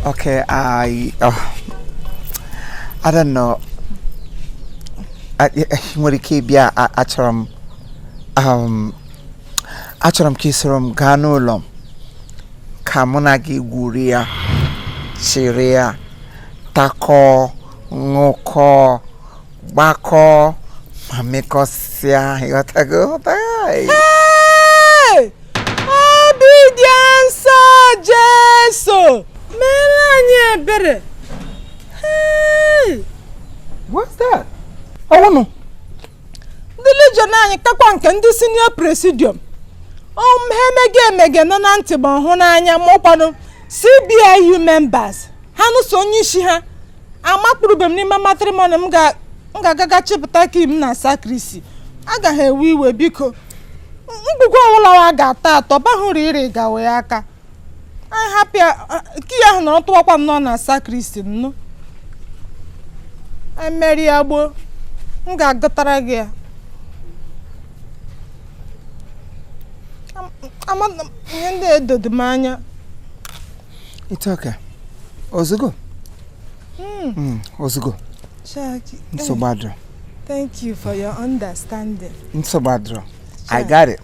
Okay, I don't know. Nwere ike ịbịa, achọrọ m ka ị soro m gaa n'ụlọ m ka mụ na gị gwurie, chịrịa, takọọ, ṅụkọọ, gbakọọ ma mekọsịa, ịghọtago? Hey! Hey! Obi dị nsọ Jesu mere anyị ebere. Hey! What's that? Ọwụnụ? Ndị Legion anyị kakwa nke ndị senior presidium ha emege emege nọ na ntị ma hụ n'anya, ma ọkwanụ CBIU members ha nụso onye isi ha amakpurube m n'ime matrimony m ga-agaga chịpụta key m na sacristy, agaghị ewe iwe. Biko, ngwugwu ọbụla wa ga-atọ atọ bahụrụ iri gawe ya aka anyị hapụ ya. Key ahụ nọrọ tụwakwa m nọ na sacristy nnụ emeri ya gboo, m ga-agụtara gị ya. Ama ihe ndị a edodo m anya. It's okay. Ozugbo. Ozugbo. Chiaki, Nsogbu adịrọ. Thank you for your understanding. Nsogbu adịrọ. I got it.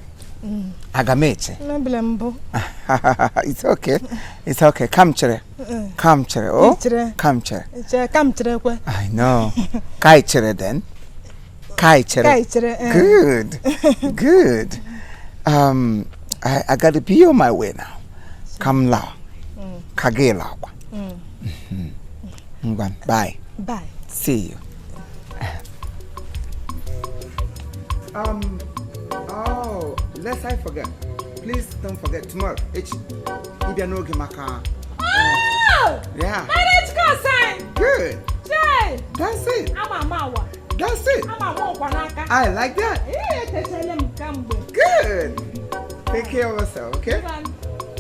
Aga m eche. Mebile mbụ. It's okay. It's okay. Kam chere. Kam chere. Oh. Chere. Kam chere. Chere ka m cherekwe. I know. Kai chere then. Kai chere. Ka ị chere, eh. Good. Good. I got to be on my way now. Come now. Ka gị lakwa. Ngwan, bye. Bye. See you. Oh, lest I forget. Please don't forget tomorrow. Echi. Ịbịa n'oge maka. Yeah. Marriage course anyị. Good. Chai! That's it. Ama ama awa. That's it. Ama ama ọkwa n'aka. I like that. Ee, etechele m kamgbe. Good. Take care of yourself, okay? Bye.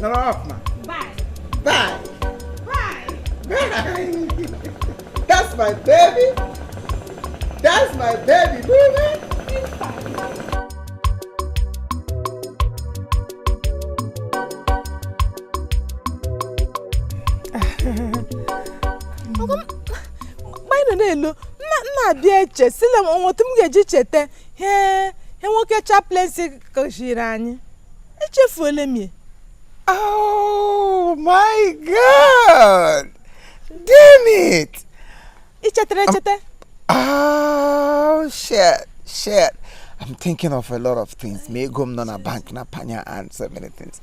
Not off, man. Bye. Bye. Bye. Bye. That's my baby. That's my baby, baby. Bye. Mgbe anyị nọ na-elu nna na-abịa eche sile m otu m ga-eji cheta ihe ihe nwoke chaplaincy kụziri anyị, echefuola m ya. Oh my God! Damn it! Ị chetara echeta? Oh shit, shit. I'm thinking of a lot of things. Ego m nọ na bank na panya and so many things.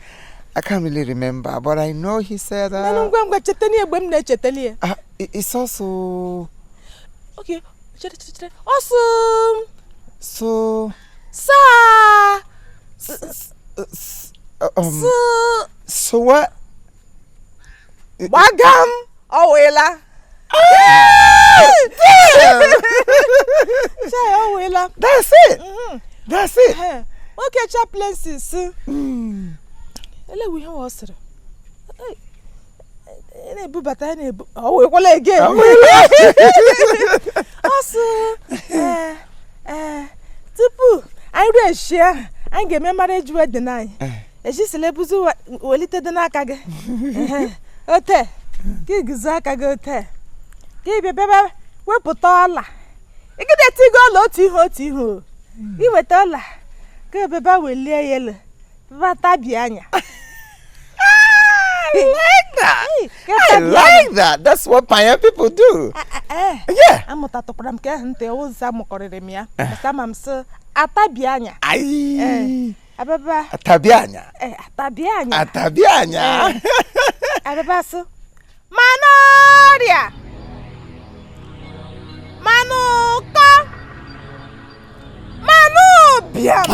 I can't really remember, but I know he said Menụ ngwa ngwa cheta na egbe m na-echetali ya. It's also Ok, chere, chere, chere, ọsụ so saa sụ so what? Gbagam, ọ wịla. Damn! Chai, ọ wịla. That's it. That's it. Ehe, nwoke chaplaincy si elewu ihe ọ sịrị. Ei, ị na-ebubata ya na-ebu, ọ wekwala again. Ọ sị ee ee, tupu anyị ruo eshi ahụ anyị ga-eme marriage wedding anyị, ejisila ebuzi welite dị n'aka gị. Ehe, ote ka iguzo aka gị, ote ka ị bịa bịa wepụta ọla ịgide tigo ọla, otu ihe otu ihe o iweta ọla ka bịa welie ya elu, bịa tabi anya. I like that. Ka I tabi anya. like that. That's what pioneer people do. Ee. Amụtatụkwara m nke ahụ ntị ụzọ amụkọrịrị m ya. Bata ma m sị atabi anya. Aye. Ababa. Atabianya. Ee, atabi anya. Atabianya. Ababa sị manụ ọrịa, manụ ụkọ, manụ ụbịam.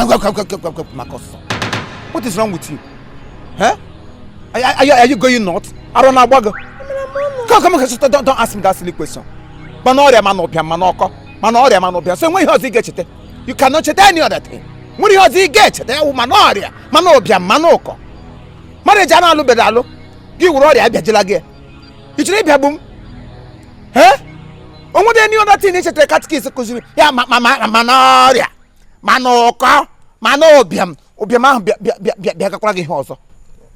Marcus, what is wrong with you? Huh? Are you going nuts? I don't know. Come, come, come, don't ask me that silly question. Mana ọrịa, mana ụbịam, mana ọkọ, mana ọrịa, mana ụbịam. So enweghị ihe ọzọ ị ga-echeta. You cannot cheta any other thing. Nwere ihe ọzọ ị ga-echeta ya wụ mana ọrịa, mana ụbịam, mana ụkọ. Marriage a na-alụbeghị alụ. Gị were ọrịa abịajila gị. Ị chọrọ ịbịagbu m? Eh? O nwere any other thing ị chetara catechist kụziri ya ma ma ma mana ọrịa, mana ụkọ, mana ụbịam, ụbịam ahụ bịa bịa bịa bịa bịagakwara gị ihe ọzọ.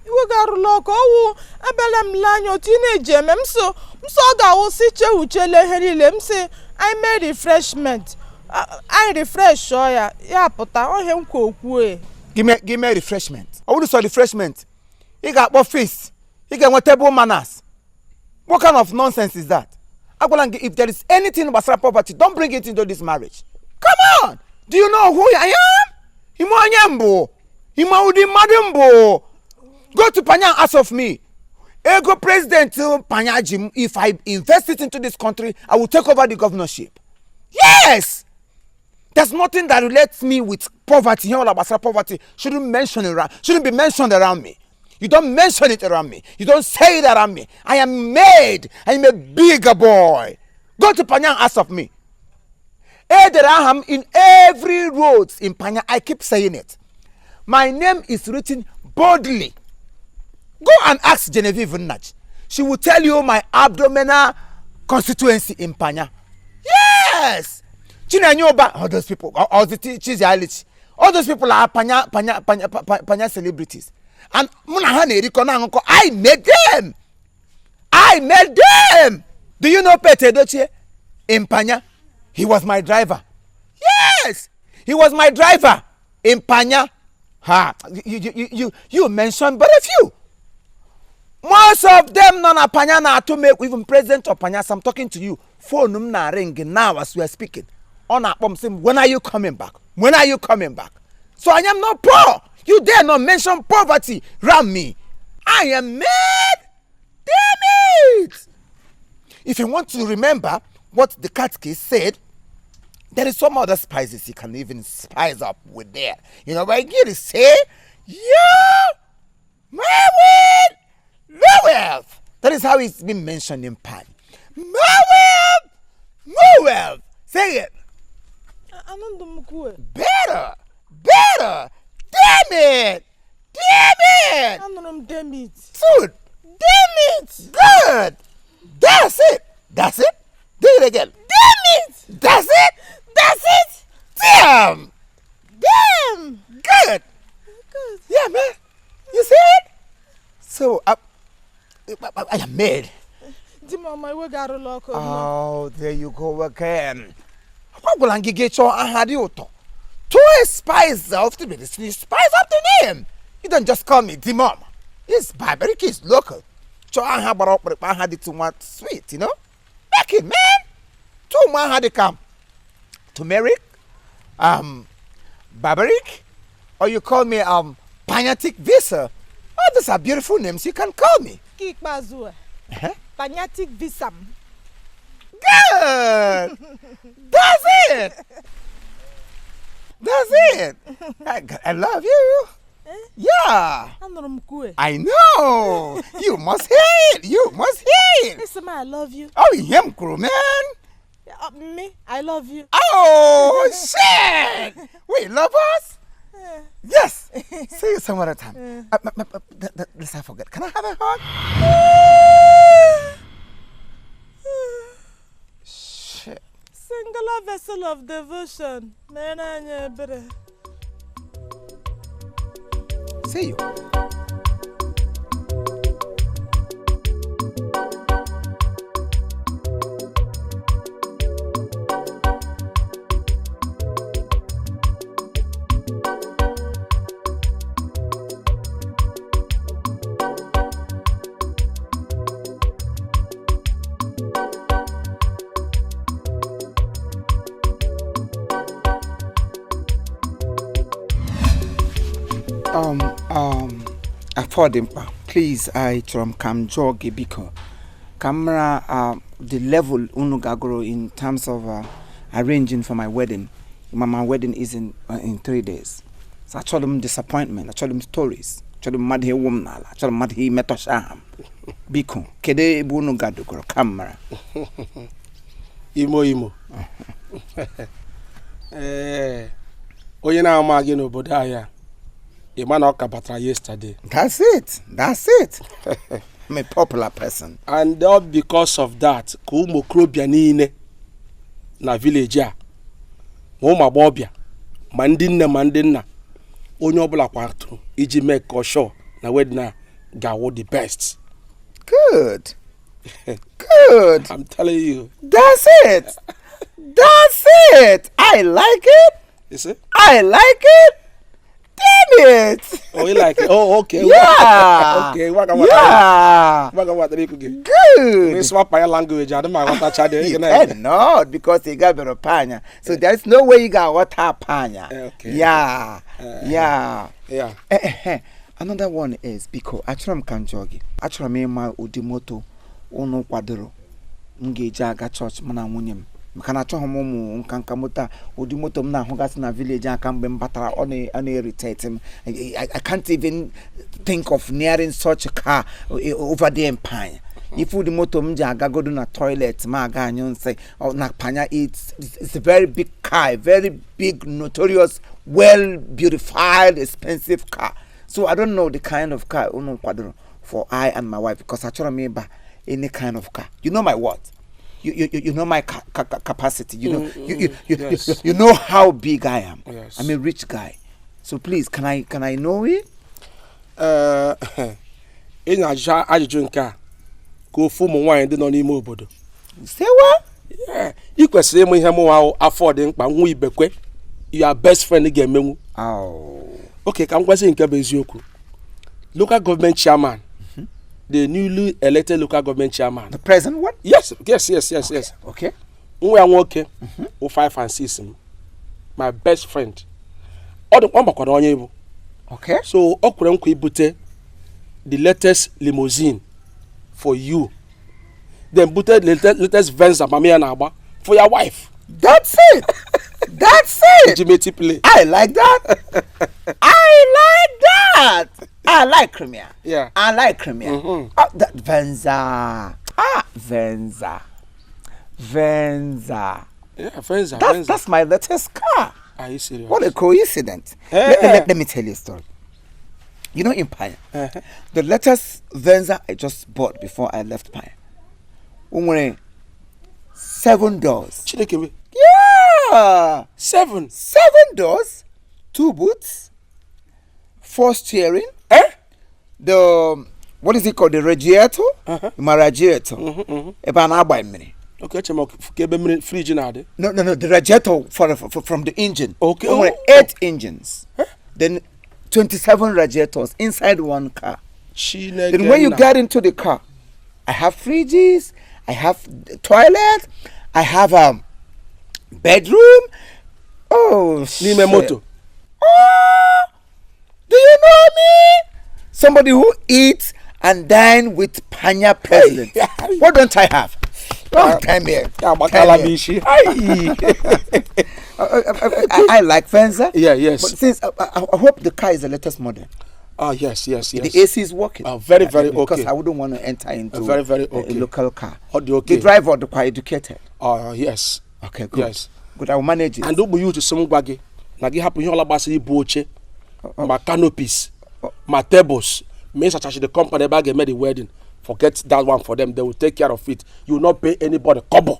Iwe gị Arụla ọkụ ọwụ abịala m lee anya otu ị na-eji eme m so m so ọ ga-awụsị chewuchele ihe niile m si anyị mee refreshment. Anyị refresh ya ya pụta ohe m kwa okwue. Gị mee refreshment. Ọ bụrụ sọ refreshment, ị ga-akpọ feast, ị ga-enwe table manners. What kind of nonsense is that? Agwala m gị, if there is anything gbasara poverty, don't bring it into this marriage. Come on! Do you know who I am? Ime onye mbụ, ime ụdị mmadụ mbụ. Go to Panya and ask of me. Ego President Panya ji m, if I invest it into this country, I will take over the governorship. Yes! There's nothing that relates me with poverty. Ihe ọbụla gbasara poverty shouldn't be mentioned around me. You don't mention it around me. You don't say it around me. I am made. I am a bigger boy. Go to Panya and ask of me. Edere aha m in every road in Panya. I keep saying it. My name is written boldly. Go and ask Genevieve Nnach. She will tell you my abdominal constituency in Panya. Yes! Chinenye Uba, all those people, all the Chizzy Alichi, all those people are Panya, Panya, Panya, Panya celebrities. And mụ na ha na-erikọ na aṅụkọ. I made them. I made them. Do you know Pete Edochie in Panya? He was my driver. Yes! He was my driver in Panya. Ha! You mentioned but a few. Most of them nọ na Panya na-atụ m egwu. Even president of Panya, as I'm talking to you, phone m na-ring now as we are speaking. Ọ na-akpọ m sị m, "When are you coming back? When are you coming back?" So I am not poor. You dare not mention poverty round me. I am made. Damn it! If you want to remember what the catechist said, there is some other spices you can even spice up with there. You know what I get to say? Yeah, my no wealth. That is how it's been mentioned in Pan. My wealth, no wealth. Say it. Anụndụ m kwue. Better, better. Damn it! Damn it! Anụrụ m damn it. Good. Damn it! Good. That's it. That's it. Do it again. Damn it! That's it. That's it! Damn. Damn! Good. Good. Yeah, man. You see it? So I am made. Di m ọma, iwe gị arụla ọkụ. Oh, there you go again. Agwala m gị gị chọọ aha dị ụtọ. To spice up the medicine, spice up the name. You don't just call me Dimom. It's barbaric, it's local. Chọọ aha gbara ọkpụrụkpụ, aha dị too much sweet. Make it, man. Tụọ ụmụ aha dị ka turmeric, barbaric, or you call me Panyatic Visa. All these are beautiful names you can call me. Nke ikpeazụ a. Uh-huh. Panyatic Visa m. Good. That's it. That's it. I love you. Yeah. Anụrụ m kwue. I know. You must hear it. You must hear it. Isi m I love you. Oh, him crew, man. Me, I love you. Oh, shit. We love us. Yes. See you some other time. Let's not forget. Can I have a hug? Shit. Singular vessel of devotion. Mere anyị ebere. See you. Afọ dị mkpa, please. I chọrọ m ka m jụọ gị, biko, ka m mara the level unu gagoro in terms of arranging for my wedding. My wedding is in 3 days, so achọrọ m disappointment, achọrọ m stories, achọrọ m mmadụ ịwụ m n'ala, achọrọ m mmadụ imetọcha aha m. Biko, kedu ebe unu gadogoro ka m mara? Imo imo ee, onye na-ama gị n'obodo anyị a, ị ma na ọ ka batara yesterday. That's it, that's it. I'm a popular person. And all because of that ka ụmụ okorobịa niile na village a, ma ụmụ agbọghọbịa, ma ndị nne, ma ndị nna, onye ọbụla kwatụrụ iji mee ka ọ sure na wedding a Ga-awụ the best. Good. Good. I'm telling you. That's it. That's it. I like it. You see? I like it. Damn it. Oh, you like it? Oh, okay. Yeah. Okay. Waka waka. Yeah. Waka waka dị gị. Good. Ịsụwa Panya language, adị m aghọtacha dị. You cannot because you got better panya. So there's no way you got water panya. Okay. Yeah. Yeah. Yeah. Eh. Another one is, biko, achọrọ m ka m jụọ gị, achọrọ m ịma ụdị moto unu kwadoro m ga-eji aga chọọchị mụ na nwunye m, maka na achọghị m ụmụ nka nka moto a, ụdị moto m na-ahụgasị na village aka mgbe m batara, ọ na-irritate m. I can't even think of nearing such a car over there in Panya. Ife ụdị moto m ji agagodo na toilet ma aga anyụ nsị na Panya, it's a very big car, a very big, notorious, well beautified, expensive car. So I don't know the kind of car unu kwadoro for I and my wife, because achọrọ m ịba any kind of car. You know my what? You know my capacity. You know you, Yes. you know how big I am. Yes. I'm a rich guy. So please, can I know it? Ee, ị na-ajụ ajụjụ nke a ka ofu ụmụ nwaanyị ndị nọ n'ime obodo. Say what? Yeah, ị kwesịrị ịmụ ihe mụnwa ahụ afọ dị mkpa nwa Ibekwe, your best friend, ga-emenwu. Oh. Okay, ka m gwazi nke bụ eziokwu. Local government chairman, the newly elected local government chairman. The present one? Yes. Okay. Nwa ya nwoke wụ 5 and 6 m, my best friend. Ọ dị ọ makwara onye bụ. Okay. So ọ kwere nkwa ibute the latest limousine for you, then bute the latest Venza mama ya na-agba for your wife. That's it. That's it. Jimeti play. I like that. I like that. I like Crimea. I like Crimea. Oh, that Venza. Ah, Venza. Venza. Yeah, Venza. That's Venza. that's my latest car. Are you serious? What a coincidence. Let me tell you a story. You know, in Panya, the latest Venza I just bought before I left Panya, o seven doors. Chineke me. Yeah! Seven? Seven doors, two boots, four steering. Eh? The, what is it called? The radiator? My radiator. Ebe a na-agba mmiri. Okay, eche m ka ebe mmiri fridge na-adị. No, the radiator from the engine. Okay. O nwere Oh. eight engines. Then 27 radiators inside one car. Chineke Then when you nna. get into the car, I have fridges, I have toilet, I have a bedroom. Oh, N'ime shit. moto. Oh, do you know me? Somebody who eats and dine with Panya president. What don't I have? Oh, come here. Ya agbakala Come m here. isi. Ai! I like Venza. Yeah, yes. But since I hope the car is the latest model. Ah, yes. The AC is working. Very, very Because okay. I wouldn't want to enter into Very, very a okay. local car. Ọ dị okay. The driver, the quite educated. Ah, yes. Okay, good. Yes. Good. I will manage it. And ụmụ youth sị m gwa gị na gị hapụ ihe ọla gbasara ibu oche, ma canopies, ma tables, ma ịsachachi the company ebe a ga-eme the wedding. Forget that one for them. They will take care of it. You will not pay anybody kobo.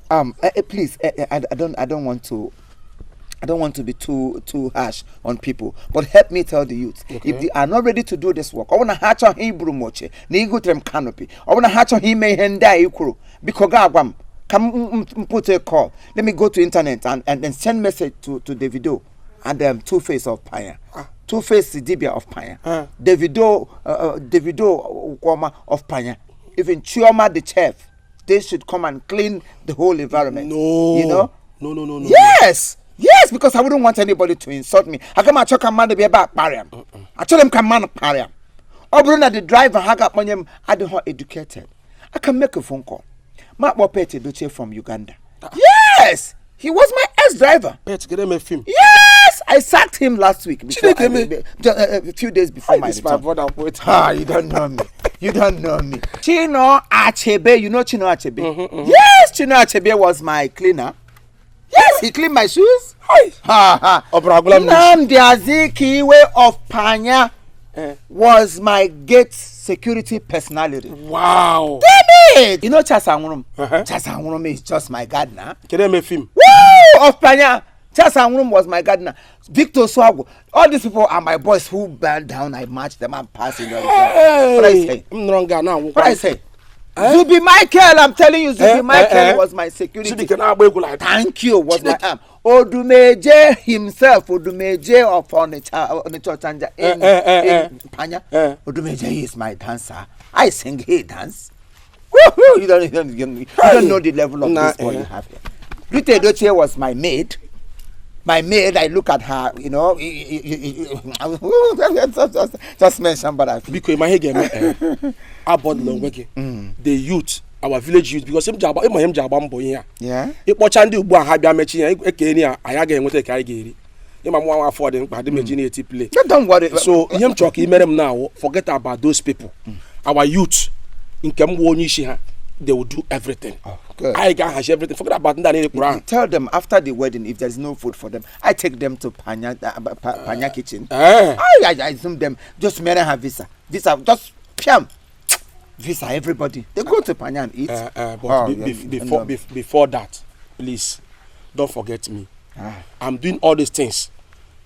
Please, I don't want to be too harsh on people, but help me tell the youth, if they are not ready to do this work, ọ bụrụ na ha achọghị iburu m oche na igotere m canopy, ọ bụrụ na ha achọghị ime ihe ndị a i kwuru, biko ga agwa m ka m put a call. Let me go to internet and send message to Davido and Two Face of Panya. Two Face Dibia of Panya. Davido Ukwoma of Panya. Even Chioma the chef. They should come and clean the whole environment. No. You know? No. Yes, because I wouldn't want anybody to insult me. Aga m achọ ka mmadụ bịa ebe a kparịa m. Achọrọ m ka mmadụ kparịa m. Ọ bụrụ na the driver ha ga-akpọnye m adịghị educated, I can make a phone call. Ma akpọ Pet Edochie from Uganda. Yes, he was my ex-driver. Pet gere eme film? Yes, I sacked him last week. Before Chineke me. Just, a few days before my This my return. brother, wait. Ah, you don't know me. You don't know me. Chino Achebe, you know Chino Achebe? Yes, Chino Achebe was my cleaner. Yes, he cleaned my shoes. Hi. Ha ha. Ọ bụrụ agwụla m n'isi. Nnamdi Azikiwe of Panya Eh. was my gate security personality. Wow. Damn it! You know Charles Anwurum? Uh-huh. Charles Anwurum is just my gardener. Kedu eme film? Woo! Of Panya. Charles Anwurum was my gardener. Victor Swagwo. All these people are my boys who bend down. I march them and pass in. What I say? M nọrọ nga na-anwụkwa. What I say? Zubi Michael, I'm telling you, Zubi Michael was my security. Zubike na-agba egwu like Thank you, was my arm. Odumeje himself, Odumeje of Onitsha, Onitsha Ochanja in, in Panya. Odumeje is my dancer. I sing, he dance. Woohoo! You don't know the level of Nah, this boy you have here. Rita Edochie was my maid. My maid, I look at her, just mention, but I feel. Biko, ịma ihe ga-eme, abọdụla onwe gị, the youth, our village youth, because m ji agba, ịma ihe m ji agba mbọ ihe a. Ịkpọcha ndị ugbu a, ha bịa mechi ya, ekene ya, anyị agaghị enweta ka anyị ga-eri. Ịma mụnwa nwa afọ dị mkpa dị meji na-eti play. No, don't worry. So ihe m chọrọ ka ị mere m na-awụ, forget about those people. Our youth nke m wụ onye isi ha, they will do everything. Good. Anyị ga-ahazi everything. Forget about ndị a niile kpụrụ ahụ. Tell them after the wedding, if there's no food for them, I take them to Panya, Panya kitchen. I zoom them. Just marry her visa. Visa, just piam. Visa, everybody. They go to Panya and eat. But Oh, be, yeah, be, before no. before that, please don't forget me. Ah. I'm doing all these things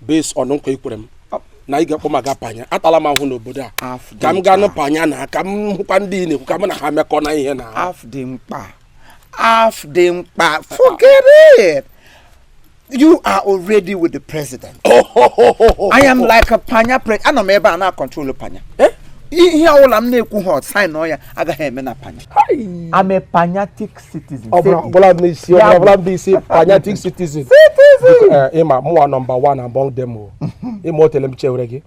based on nkwa ikwere m Oh. na ị ga-akpọ m aga Panya. Atala m ahụ n'obodo a. Af Ka m dị gaa nụ mkpa. Panya na ka m hụkwa ndị ị na-ekwu, ka mụ na ha mekọ na ihe na Af dị mkpa. Af dị mkpa. Forget it. You are already with the president. I am like a Panya president. Anọ m ebe a na-control Panya. Eh? Ihe ọbụla m na-ekwu ha sign ya agaghị eme na Panya. I'm a Panyatic citizen. Say it. Ọbụla m isi Ya ọbụla m isi Panyatic citizen. Citizen. Biko, ịma mụnwa number one among them o. Ịma o tele m chewere gị,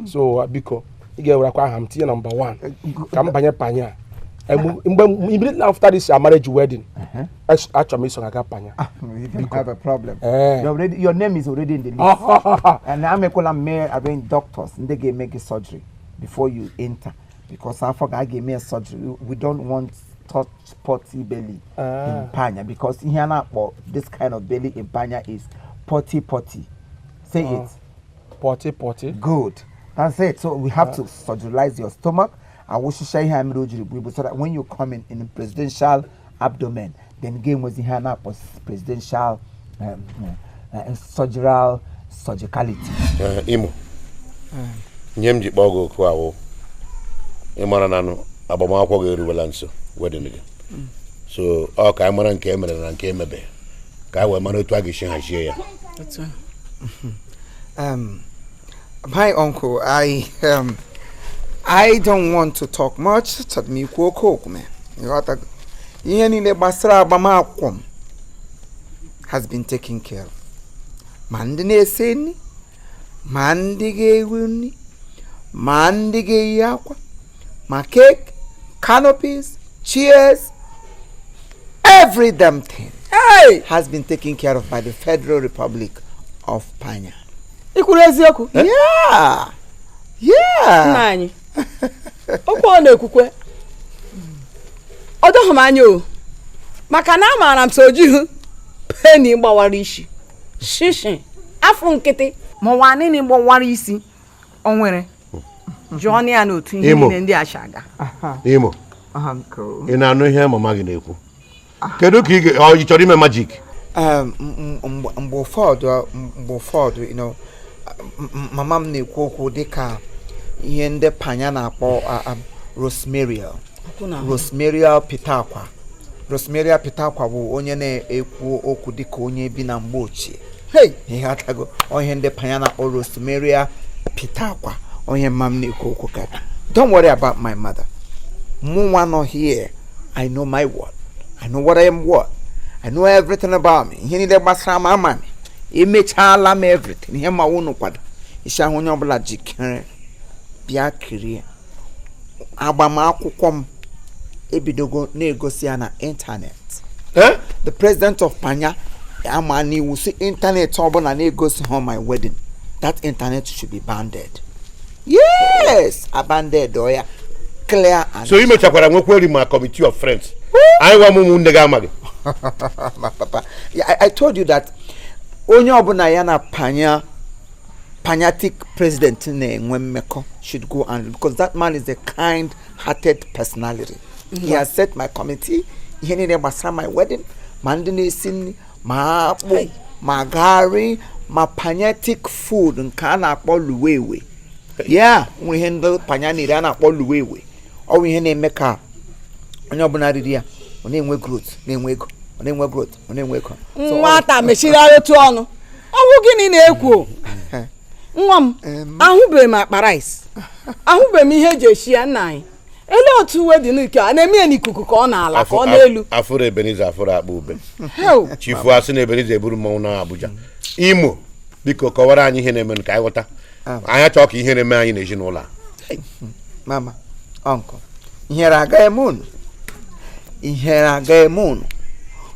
so biko, ị ga-ewerekwa aha m tinye number one ka m banye Panya a. Mgbe immediately after this our marriage wedding, achọrọ m iso aga Panya. You don't have a problem. Your name is already in the list. And I'm equal may arrange doctors and they can make a surgery before you enter. Because after I gave me a surgery, we don't want touch potty belly in Panya, because here now this kind of belly in Panya is potty potty. Say it. Potty potty. Good. That's it. So we have to surgeryalize your stomach. I will share here so that when you come in presidential abdomen, then game was in here now presidential surgical surgicality. Imo, ihe m ji kpọọ gị oku awụ, ịmara na nụ agbamakwụkwọ gị eruwela nso, wedding gị, so ọ ka anyị mara nke e mere na nke emebe, ka anyị wee mara otu a ga-esi hazie ya. My uncle, I don't want to talk much. Chọrọ m ikwu oke okwu me. Ịghọtago? Ihe niile gbasara agbamakwụkwọ m has been taken care of. Ma ndị na-ese nri, ma ndị ga-ewu nri, ma ndị ga-eyi akwa, ma cake, canopies, chairs, every damn thing Hey! has been taken care of by the Federal Republic of Panya. I kwuru eziokwu? Yeah. Yeah. Nna anyị, okwu ọ na-ekwukwe ọ doghị m anya o, maka na amaara m sọ ojighị penny gbawara isi shishi afọ nkịtị ma ụwa niile gbawara isi o nwere jụọ ya n'otu ihe Imo. niile ndị a si aga. Imo. Uncle. Ị na-anụ ihe mama gị na-ekwu? Kedu ka ị ga ọ ị chọrọ ime magic? Mgbe ụfọdụ, mama m na-ekwu okwu dịka ihe ndị Panya na-akpọ Rosemary. Rosemary Pitakwa. Rosemary Pitakwa bụ onye na-ekwu okwu dịka onye bi na mgbe ochie. Hey! Ihe atago onye ndị Panya na-akpọ Rosemary Pitakwa, onye mma m na-ekwu okwu ka. Don't worry about my mother. Mụnwa nọ here, I know my word. I know what I am worth. I know everything about me. Ihe niile gbasara m ama m. Emechaala m everything. Ihe ma unu kwado isi ahụ, onye ọbụla jikere bịa kirie agbamakwụkwọ m. Ebidogo na-egosi ya na ịntanetị. The president of Panya ama n'iwu si ịntanetị ọbụla na-egosi ha my wedding, that internet should be banded. Yes, abandoned ọ ya clear and So ị mechakwara nwekweri ma committee of friends anyị gwa m ụmụnne gị amaghị? My papa, yeah, I told you that onye ọbụla ya na Panya Panyatic president na-enwe mmekọ should go and, because that man is a kind-hearted personality. He has set my committee, ihe niile gbasara my wedding, ma ndị na-esi nri, ma akpụ. Ma garị, ma panyatic food nke a na-akpọ luwewe. Ya nwere ihe ndị panya na-eri a na-akpọ luwewe. Ọ bụ ihe na-eme ka onye ọbụla riri ya, ọ na-enwe growth, na-enwe ego, ọ na-enwe growth, ọ na-enwe ego. Nwata mechiri otu ọnụ, ọnwụ gịnị na-ekwo? Nwa m, ahụbeghị m akpa rice, ahụbeghị m ihe eji esi ya. Nna anyị, elee otu wedding nke a na-eme ya, n'ikuku ka ọ na-ala ka ọ n'elu? Afụrụ Ebenezer, afụrụ akpa ube. Heo! Chifu asị na Ebenezer eburu mmọnwụ na Abuja. Imo, biko kọwara anyị ihe na-eme ka anyị ghọta. Anyị achọọ ka ihe na-eme anyị n'ezinụlọ a. Mama, uncle, ihere aga eme unu, ihere aga eme unu.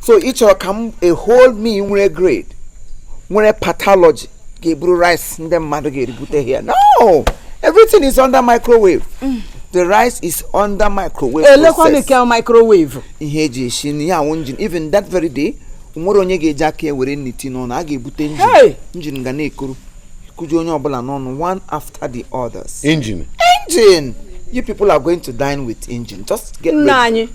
So ị chọrọ ka m, a whole me nwere grade, nwere pathology, ga-eburu rice ndị mmadụ ga-eribute here? No, everything is under microwave. The rice is under microwave Elekwanụ process. nke microwave? Ihe eji esi nri ya awụ engine. Even that very day, nwere onye ga-eji aka ewere nniti n'ọnụ a ga-ebute engine. Hey! Engine ga na-ekuru kụju onye ọbụla n'ọnụ, one after the others. Engine? Engine. You people are going to dine with engine. Just get Nna ready. anyị.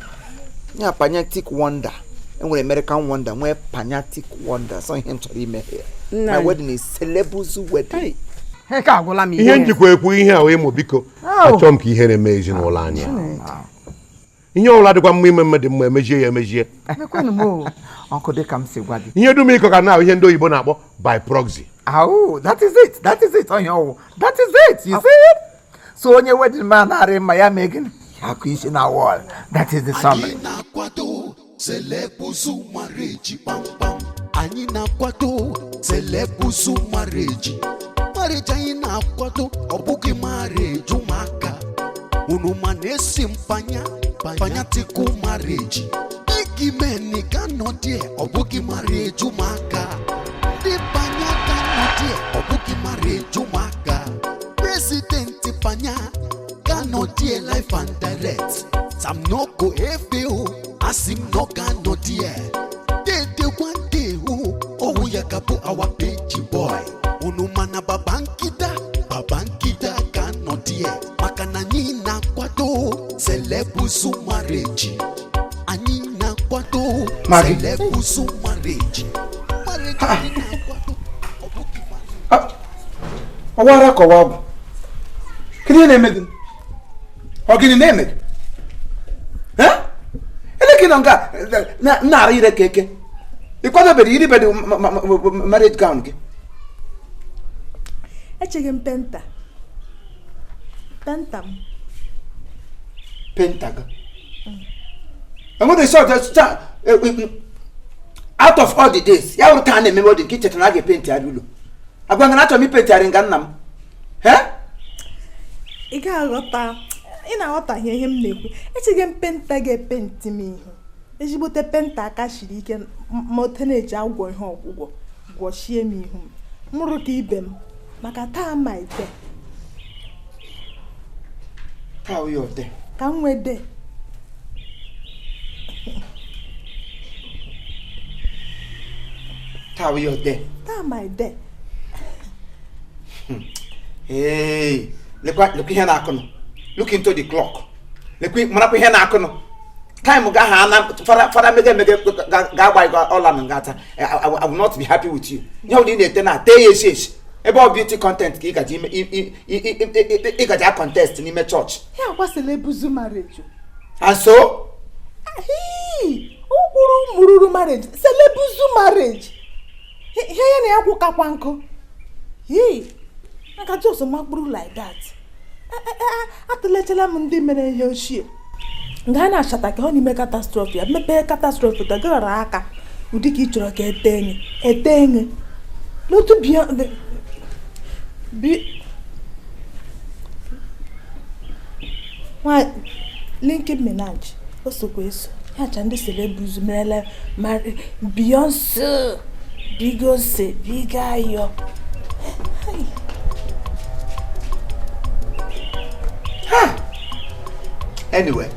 Ya panyatic wonder, enwere American wonder, nwee panyatic wonder. So ihe m chọrọ ime here, Nna my anyị. wedding is celebuzu wedding. He ka agwụla m. Ihe njikwa ekwu ihe a wee mụ, biko, achọọ m ka ihe na-eme ezinụlọ anyị a. Ihe ọbụla dịkwa mma ime mmadụ mma, emejie ya emejie. Uncle, dịka m si gwa gị. Ihe dum ịkọ ka na ihe ndị oyibo na-akpọ by proxy. Oh, that is it, that is it. Onye ọwụ, that is it, you see it. So onye wedding man na-arị mma ya mee gịnị? Ya akụ isi na wall. That is the summary. Anyị na-akwado celebuzu marriage kpamkpam. Anyị na-akwado celebuzu marriage. Marriage anyị na-akwado, ọ bụghị marriage ụmụaka unu, ma na-esi mpanya panyatiku marriage. Big men ga-anọ there, ọ bụghị marriage ụmụaka. Ndị panya ga-anọ there, ọ bụghị marriage ụmụaka. President panya ga-anọ there live and direct. Sam no go efe o, asị m na ọ ga-anọ there. Dede one o, owu ya ga bụ our page boy. Unu mana Babangida, Babangida ga-anọ there, maka na anyị na-akwado celebuzu marriage. Anyị na-akwado Maggie. celebuzu marriage. Marriage anyị na-akwado, ọ bụghị marriage. Ọwara kọwa ọgwụ. Kedu ihe na-eme gị? Ọ gịnị na-eme gị? Eh? Ele ka ị nọ nga na-ara ire ka eke? Ị kwadobere iribede marriage gown gị? Echeghị m painter, painter m. Painter gị enwere isi ọjọọ out of all the days ya wụrụ taa na-ememe wedding nke icheta na a ga-epentịgharị ụlọ. Agwa nga na achọrọ m ipentịgharị nga nna m. Eh? Ị ga-aghọta, ị na-aghọtahie ihe m na-ekwu. Echeghị m painter ga-epenti m ihu, ezigbote painter aka siri ike, ma ote na-eji agwọ ihe ọgwụgwọ gwọchie m ihu m, mụrụ ka ibe m, maka taa ma ite. Taa wụ your day. Ka m nwee day. Taa wụ your day. Taa my day. Hey, lekwa lekwa ihe na-akụnụ. Look into the clock. Lekwa, marakwa ihe na-akụnụ. Time ga ha na fara fara mege mege ga-agba gị ọla na ngata. I will not be happy with you. Ihe ọ bụla ị na-ete na tee ya esi esi. Ebe ọ beauty content ka ị gaji ime, ị gaji a contest n'ime chọọchị. Ya akwasịla ebuzu marriage o. And so Hii, ụkpụrụ mụrụrụ marriage, celebuzu marriage, ihe ya na ya kwụkakwa nkụ. Hii, aka jos makpụrụ like that. Atụlechala m ndị mere ihe ochie nga a na-achata ka ọ n'ime catastrophe ya mepee catastrophe dagara aka ụdị ka ị chọrọ ka ete enye ete enye n'otu bi nwa Linkin Minaj o sokwa eso ya cha ndị celebrities merela Beyonce, Bigose, Bigayo. Hai. Anyway,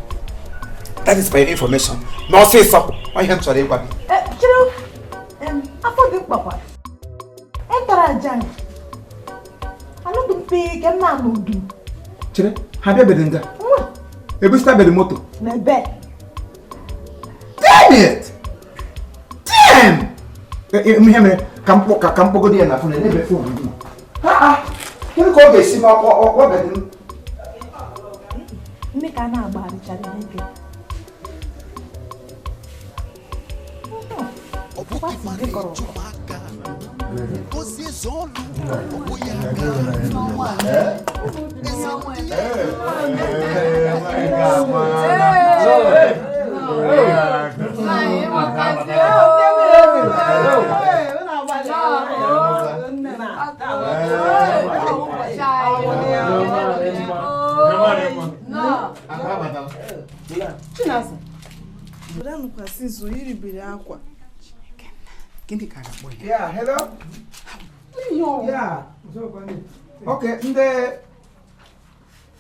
that is for your information. Na ọsịsọ, ọ ihe m chọrọ ịgwa gị. Chere, afọ dị mkpakwa etara jank anụdụ mpe ka m na-anụ udu. Chere, ha bịabeghị nga? Nwa. Ebusitabeghị moto? N'ebe. Damn it! Damn! Ihe mere Ka m ka m kpọgodo ya na phone n'ebe phone m. Ha ha. Kedu ka ọ ga-esi ma ọ bedị m? Mme ka a na-agbagharịchara n'ike. Ọ bụghị marriage ụmụaka. Gozie eze ọlụ, ọ bụ ya ka eze ndị Chinasa. Bụranụkwasị nso yiribiri akwa. Gịnị ka a na-akpọ ya? Yeah, hello? Yeah. Okay, ndị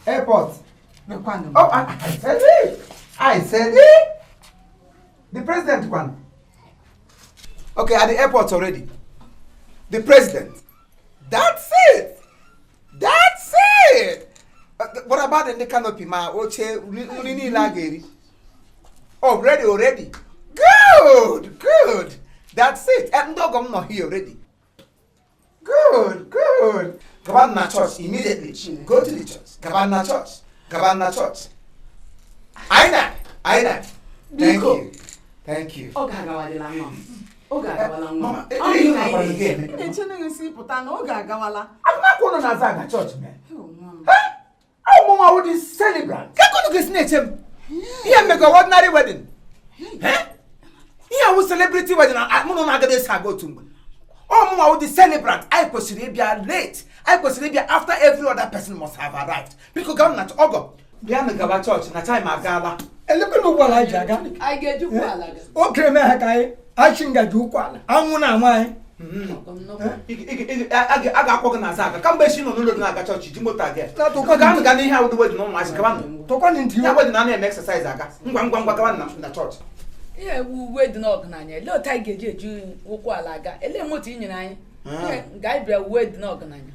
airport. Oh, I said it. I said it. The president one. Okay, at the airport already. The president. That's it. That's it. What about the canopy, ma? Oche, nri niile a ga-eri. Oh, ready already. Good, good. That's it. Ndị ọgọ m nọ here already. Good, good. Gaba na church immediately. Go to the church. Gaba na church. Gaba na church. Aina, Aina. Thank Biko. you. Thank you. Oge agawadịla nwa m. Oge agawala nwa m. Mama, Ọ ihe bụ na nọkwara anyị gị eme. Na-eche si pụta na oge agawala. Agụmakwụkwọ nọ na-aza aga church, man. Oh, nwa m. Ụmụ nwa wụ the celebrant. Ka kunu ga-esi na-eche m? Ihe mmekọ ordinary wedding. Eh? Ihe awụ celebrity wedding mụ na ụnụ agaghị esi aga otu mgbe. Ọ mụnwa wụ the celebrant. Anyị kwesịrị ịbịa late. Anyị kwesịrị ịbịa after every other person must have arrived. Biko gawa na ọgọ. Bịanụ gaba chọọchị na time agaala. Elekwana ụgbọala anyị ji aga. Anyị ga-eji ụgbọala ga. Oge eme ha ka anyị achị ngaji ụkwụ ala anwụ na-ama anyị. A ga-akwọ gị n'azụ aga kamgbe esi nọ n'ụlọ gị na-aga chọọchị ji moto aga. Na-atụkwa Gaanụ gaa n'ihe awụ wedding ụmụazị gawanụ. Tụkwanụ ntị. Ya wedding a na-eme exercise aga. Ngwa ngwa ngwa gawanụ na chọọchị. Ihe ewu uwe dị n'ọgụnanya, elee otu anyị ga-eji eji ụkwụ ala aga? Elee moto i nyere anyị? Ihe nke anyị bịara uwe dị n'ọgụnanya.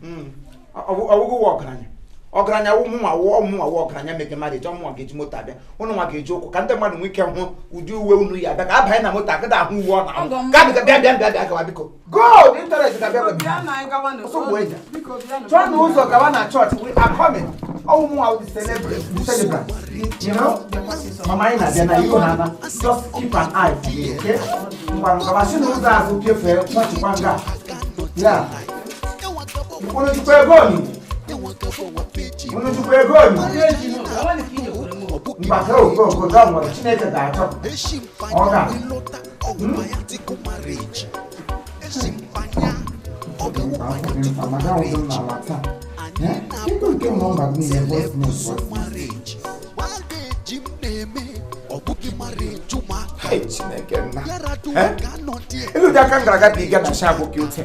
Ọwụgwụ wụ ọgaranya ọgaranya wụ mụnwa wụ mụnwa wụ ọgaranya mege marriage ọmụnwa ga-eji moto abịa, ụnụ nwa ga-eji ụkwụ ka ndị mmadụ nwee ike hụ ụdị uwe unu yi abịa ka abanye na moto agada ahụ uwe ọ na-ahụ. Ọgọ m. Ka bịa bịa bịa bịa bịa gawa biko go the internet ga bịa Bịa bịa na anyị gawa Ọsọ gbuo eja. Biko bịa na. Chọọ na ụzọ gawa na chọọchị, we are coming. Ọwụ mụnwa wụ the celebrant, you know. Mama, anyị na-abịa na ihu ha na just keep an eye for me, okay? Ngwa ngwa si n'ụzọ azụ piefee chọọchị kwa nga ya. Unu jikwa ego oni? Unu jikwa ego oni? Mba, go go go, don't worry. Chineke ga-achọ. Ọ ga. Ịlọta ọwụ marriage esi mpanya ọ ga-awụ marriage. Anyị na-akwado marriage marriage m na-eme ọ bụghị marriage ụmụaka. Hey, Chineke nna. Yara du Eh? ka nọ dị. Elu dị aka m gara aga bụ ịga na sha bụ ote.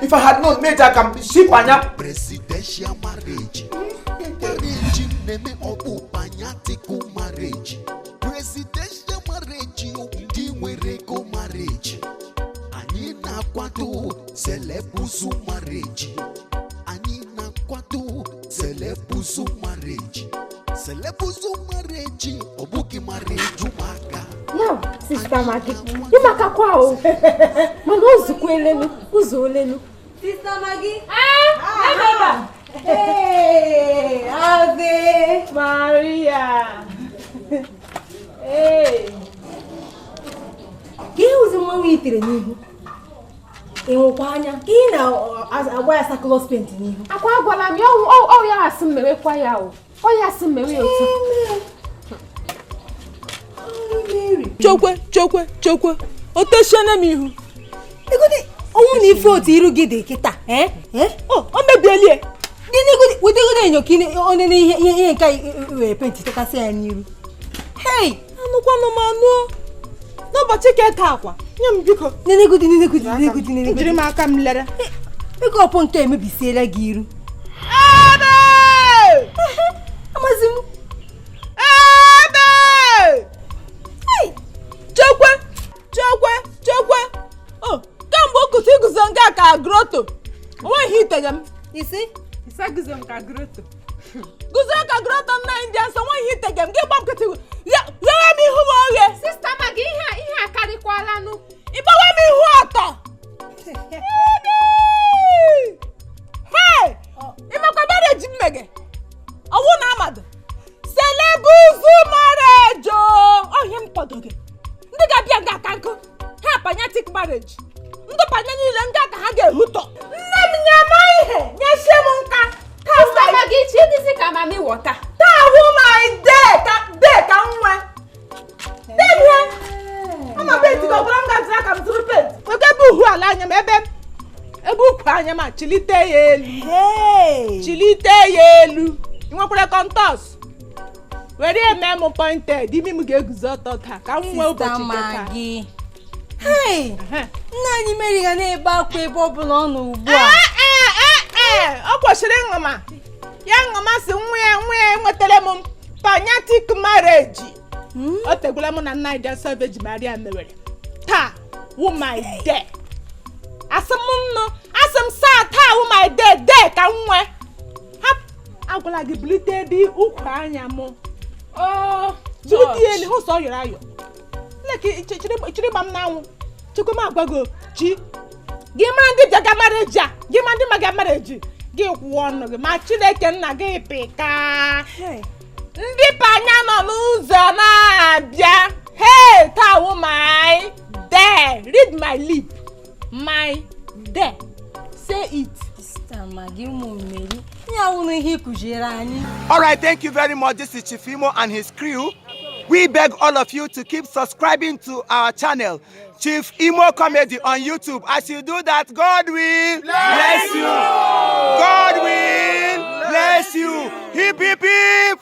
If I had known, meja aka m shipụ anya. Presidential marriage marriage m na-eme ọ bụ panyatical marriage, presidential marriage, ndị nwere ego marriage. Anyị na-akwado celebuzu marriage, anyị na-akwado celebuzu marriage, celebuzu marriage, ọ bụghị marriage ụmụaka. Now, Sister Maggie, ịmakakwa o. Mana o zukwa elelu, ụzọ olelu. Sister Maggie. Ah, ebe. Hey, Ave. Maria. Hey. Ka ihe ụzọ mmanwụ itere n'ihu. Ịnwụkwa anya ka ị na-agba ya sakulos paint n'ihu. Akwa agwala m ya, ọ ya asị m mewekwa ya o. Ọ ya asị m mewe ya otu. Chokwe, chokwe, chokwe. O techiene m ihu. Egodi ọnwụ na ife otu iru gị dị kịta. Eh? Eh? O, o mebielie. Gịnị wetegodi enyo ka ị onene ihe ihe nke a were penti tekasị ya n'iru. Hey! Anụkwanụ m anụ. N'ụbọchị ka eke akwa. Nye m biko. Nenegodi nenegodi nenegodi nenegodi. Jiri m aka m lere. Mekọpụ nke emebisiela gị iru. Ebe! Amazi m. Ebe! Chekwe! Chekwe! Chekwe! O, kamgbe okụtụ iguzo nga ka groto. O nweghị itere m. Isi? Isa guzo m ka groto. Guzo ka groto nna ndị nsọ nweghị itere m. Gị gba m nkịtị. Ghewe m ihu m oghe. Sister Maggie, ihe a karịkwalanụ. Ịgbawa m ihu ọtọ. marriage. Ndị panya niile ndị a ka ha ga-ehutọ. Nne m nye m ihe, nyesie m nka. Sister Maggie, chi dịzị ka mami wọta. Taa wụ my day ka day ka m nwe. Day ihe. Ama penti ka ọ bụla m ga-azụrụ aka m zụrụ penti. Weta ebe uhu ala anya m ebe ebe ukwu anya m a chilite ya elu. Chilite ya elu. Ị nwekwara contours? Were eme m pointed, imi m ga-eguzo ọtọ taa ka m nwee Sister ụbọchị nke taa. Maggie. Hey! Nna anyị Mary ga na-ebe akwa ebe ọ bụla ọ nọ ugbu a. Ee, ọ kwesịrị ịṅụma ya ṅụma si nwa ya nwetara m panyatic marriage. O tegwula mụ na nna anyị Joseph Virgin Maria mewere. Taa wụ my day. Asị m nnụ, asị m saa, taa wụ my day, day ka m nwee. Hapụ, agwala gị bulite ebe ukwu anya m. Oh, bulite ya elu, hụ sọ ọ yọrọ ayọ. Nneka, chịrị gba m n'anwụ. Chekwa m agwa gị chi gị mara ndị bịaga marriage a, gị ma ndị maga marriage gị kwụọ ọnụ gị ma Chineke nna gị pịka. Ndị panya nọ n'ụzọ na-abịa. Hey, taa wụ my day. Read my lip, my day, say it. Sister Maggie, ụmụ Mary, ya wụrụ ihe ị kụziere anyị. All right, thank you very much. This is Chief Imo and his crew. We beg all of you to keep subscribing to our channel, Chief Imo Comedy on YouTube. As you do that, God will bless you. God will bless you. Hip, hip, hip.